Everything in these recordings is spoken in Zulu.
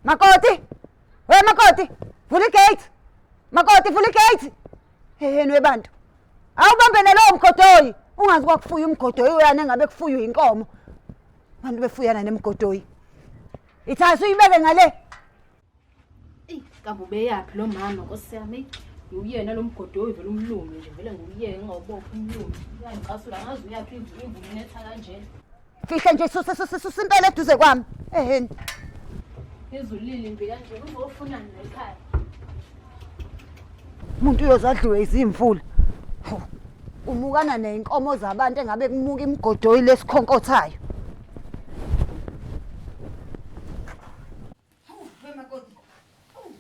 Makoti! We makoti! Vula igate! Makoti vula igate! Heheni webantu. Awubambe nalowo mgodoyi. Ungazi kwakufuya umgodoyi uyane ngabe kufuywa inkomo. Abantu befuyana nemigodoyi. Ithatha uyibeke ngale. Eyi, kambe ubeyaphi lo mama nkosi yami? Eyi, Nguyena lo mgodoyi vele umlungu nje vele nguyena ngawubopha umlungu. Uyangicasula ngazi uyaphi imvula inetha kanjena. Fihle nje suse suse suse impela eduze kwami. Eheni. Izulu lilimbi kanje uzofunani la ekhaya? Umuntu uyoze adliwe izimvula. Hawu, Umukana nezinkomo zabantu engabe kumuka imigodoyi lesikhonkothayo. Hawu, wemakoti. Hawu.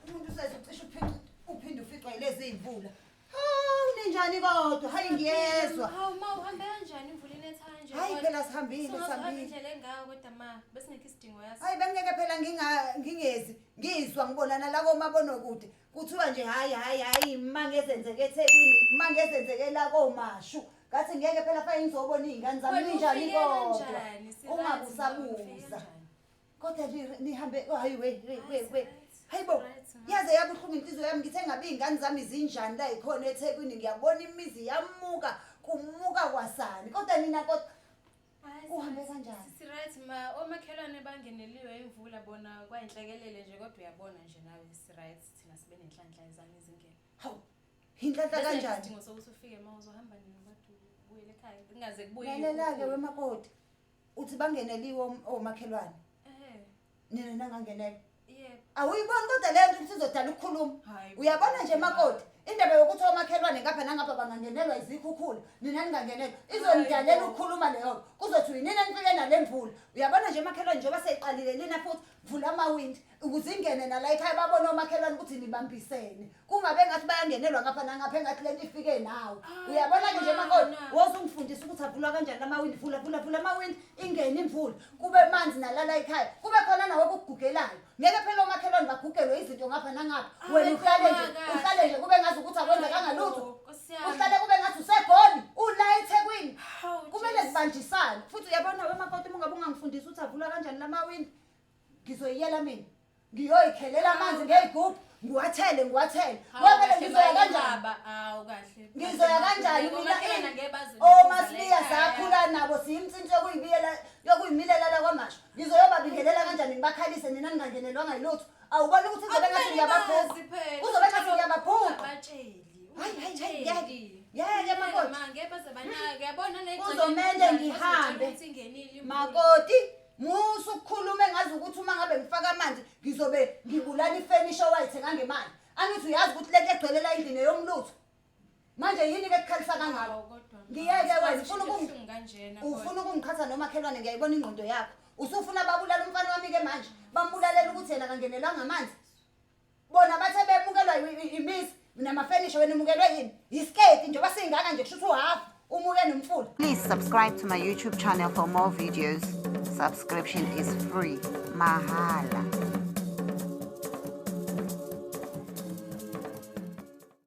Umuntu useze ucishe uphinde uphinde uficwa yilezi imvula. Hawu, ninjani kodwa? Hayi ngiyezwa. Hawu ma uhambe kanjani imvula inetha kanje? Hayi phela sihambile Singazihamba sihambile. indlela engaka kodwa ma besingekho isidingo yazi. Hayi bengeke phela nginga ngingezi ngizwa ngibonana la komabonakude kuthiwa nje hayi hayi hayi ima ngezenzeke eThekwini ima ngezenzeke la komashu ngathi ngeke phela fanele ngizobona izingane zami Wena ninjani ufike kodwa kanjani? Si right, ungabusabuza ufike kanjani? kodwa nihambe hayi we we we we Hayi, hayibo right, ma. yaze yabuhlungu inhliziyo yami ngithe ngabe iy'ngane zami zinjani la yikhona eThekwini ngiyabona imizi yamuka kumuka kwasani kodwa nina kodwa Hayi, Uhambe si- kanjani? Si right ma omakhelwane bangeneliwe imvula bona kwayinhlekelele nje kodwa uyabona nje nawe si right thina sibe nenhlanhla ezami izingene. Hawu, inhlanhla Bese kanjani? isidingo sokuthi ufike ma uzohamba nini kodwa ubuyele ekhaya kungaze kubuye. Lalela-ke wemakoti, uthi bangeneliwe omakhelwane, Eh, nina nangangenelwa. yebo. Awuyiboni kodwa leyo nto ukuthi izodala ukukhuluma. Hayi bo. Uyabona nje makoti, indaba yokuthi omakhelwane ngapha nangapha bangangenelwa izikhukhula, nina ningangenelwa. Izonidalela Hayi bo. ukukhuluma leyo nto. Kuzothi yinina nifike nale mvula. Uyabona nje makhelwane njengoba seyiqalile lina futhi vula amawindi ukuze ingene nala ekhaya babone omakhelwane ukuthi nibambisene. Kungabe ngathi bayangenelwa ngapha nangapha engathi lento ifike nawe. Uyabona ke nje makoti, woze ungifundise ukuthi avulwa kanjani lamawindi, vula vula vula amawindi ingene imvula. Kube manzi nalala ekhaya. Kube khona nawe okugugelayo. Ngeke phela omakhelwane bagugelwe izinto ngapha nangapha. Wena uhlale nje, uhlale nje kube ngazi ukuthi akwenzekanga lutho. Uhlale kube ngathi useGoli, ula eThekwini. Kumele sibanjisane. Futhi uyabona wemakoti uma ungabe ungangifundisi ukuthi avulwa kanjani lamawindi, ngizoyiyela mina. Ngiyoyikhelela amanzi ngey'gubhu, ngiwathele ngiwathele. Ngoba phela ngizoya kanjani? Hawu kahle. Ngizoya kanjani mina Omakhelwane ngeke baze oMasibiya sakhula nabo siyimtsinsi yokuyibiyela yokuyimilela la kwamasho. Ngizoyobabingelela kanjani ngibakhalise nina ningangenelwanga yilutho. Awuboni ukuthi kuzobe ngathi ngiyababhuqa. Kuzobe ngathi ngiyababhuqa. Abatsheli. Hayi hayi hayi ngeke. Ngeke makoti. Ma ngeke baze banake. Uyabona le Kuzomele ngihambe. Makoti, musa ukukhuluma engazi ukuthi uma ngabe ngifaka amanzi ngizobe ngibulala ifenisha owayithenga ngemali. Angithi uyazi ukuthi lento egcwele la endlini eyomlutho. Manje yini ke kukhalisa kangaka? Ngiyeke wena ufuna ufuna ukungiqhatha nomakhelwane ngiyayibona ingqondo yakho. Usufuna babulala umfana wami ke manje. Bambulalela ukuthi yena kangenelwanga amanzi. Bona bathe bemukelwa imizi namafenisha wena umukelwe yini? Yisiketi njengoba singaka nje kusho ukuthi uhafu umuke nomfula. Please subscribe to my YouTube channel for more videos. Subscription is free. Mahala.